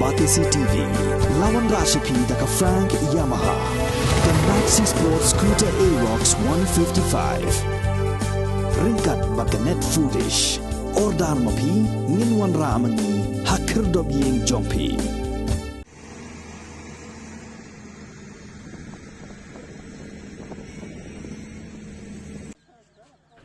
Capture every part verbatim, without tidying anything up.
Batesi T V, la wanrah sha phi da ka Frank Yamaha, ka Maxi Sport Scooter Aerox one fifty-five. Ryngkat bad ka Net Foodish. Order ma phi, ngin wanrah ma ngi ha khyrdop ïing jong phi.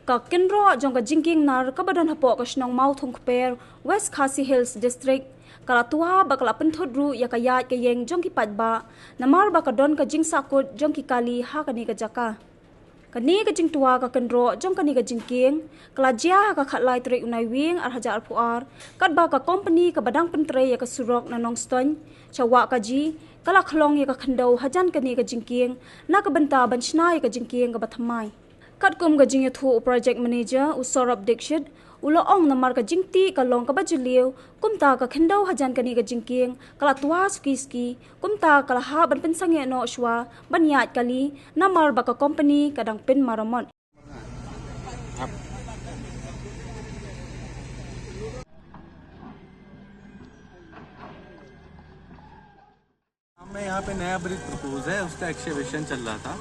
Ka kynroh jong ka jingkieng nar kaba don hapoh ka shnong Mawthungkper, West Khasi Hills District, ka la twa bad ka la pynthut ruh ïa ka ïaid ka ïeng jong ki paidbah, namar ba ka don ka jingsahkut jong ki kali ha kane ka jaka. Kane ka jingtwa ka kynroh jong kane ka jingkieng ka la jia ha ka khatlai tarik u Naiwieng ar hajar arphew ar, katba ka kompani kaba dang pyntrei ïa ka surok na Nongstoiñ, Chawah Kaji, ka la khlong ïa ka khyndew hajan kane ka jingkieng na ka bynta ban shna ïa ka jingkieng kaba thymmai. Katkum ka jingïathuh u Project Manager, u Saurabh Dixit, u la ong namar ka jingtih ka long kaba jylliew, kumta ka khyndew hajan kane ka jingkieng ka la twa suki suki, kumta ka la hap ban pynsangeh noh shuwa ban ïaid kali, namar ba ka kompani ka dang pynmaramot. हमें यहाँ पे नया ब्रिज प्रपोज है, उसका एक्सकेवेशन चल रहा था।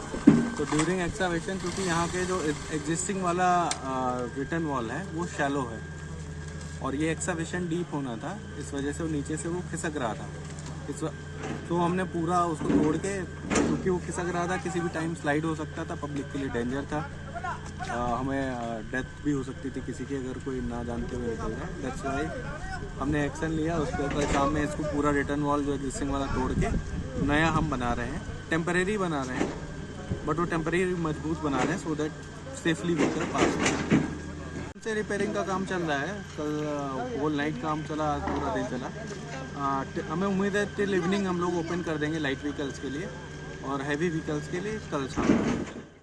तो ड्यूरिंग एक्सकेवेशन, क्योंकि यहाँ के जो एग्जिस्टिंग वाला रिटर्न वॉल है, वो शैलो है और ये एक्सकेवेशन डीप होना था, इस वजह से वो नीचे से वो खिसक रहा था। इस व-, तो हमने पूरा उसको तोड़ के, क्योंकि वो खिसक रहा था, किसी भी टाइम स्लाइड हो सकता था, पब्लिक के लिए डेंजर था, अ, हमें डेथ भी हो सकती थी किसी की, अगर कोई ना जानते हुए निकल जाए। दैट्स वाई हमने एक्शन लिया, उसके ऊपर काम में इसको पूरा रिटर्न वॉल जो एग्जिस्टिंग वाला तोड़ के नया हम बना रहे हैं, टेम्परेरी बना रहे हैं, बट वो टेम्परेरी मजबूत बना रहे हैं, सो दैट सेफली व्हीकल पास हो। से रिपेयरिंग का काम चल रहा है, कल होल नाइट काम चला, आज पूरा दिन चला। आ, ट-, हमें उम्मीद है टिल इवनिंग हम लोग ओपन कर देंगे लाइट व्हीकल्स के लिए, और हैवी व्हीकल्स के लिए कल शाम को।